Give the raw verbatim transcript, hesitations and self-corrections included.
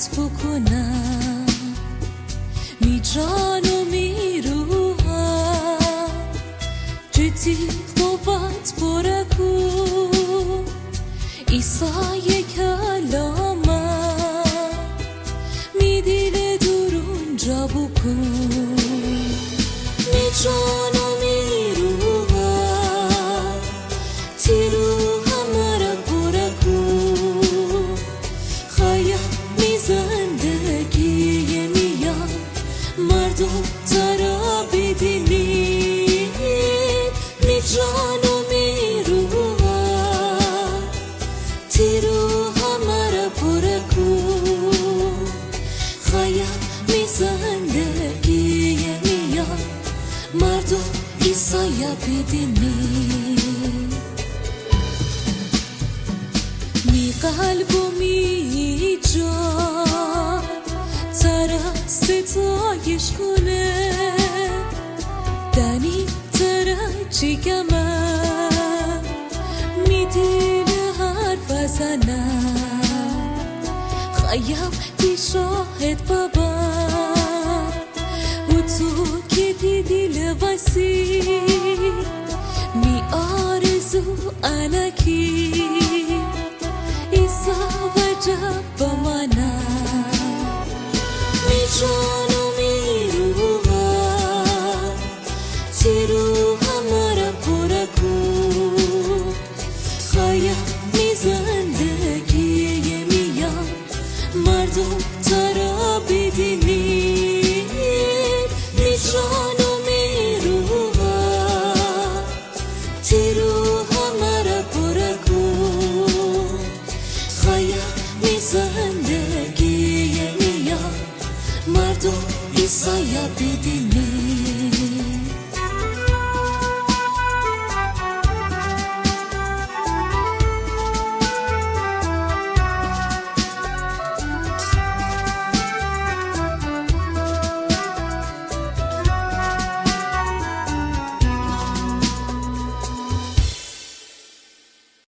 بوکونم. می جان و می روحم، جه تی قوت پورَ کون. عیسای کلامه می دیلٚ دورون جا بوکون. می جان و می روحم، تی روحم مرَ پورَ کون. خوأیم می زندگییٚ میأن مردوم ترَ بیدینید. می جان و می روحم، تی روحم مرَ پورَ کون. خوأیم می زندگییٚ میأن مردوم عیسایَ بیدینید. می قلب و می جان ترَ ستایش کونه. دأنی ترَ چی گمه، می دیل حرف زنه. خوأیم تی شاهد ببم، هوطو کی تی دیلٚ وسی. می آرزو انه کی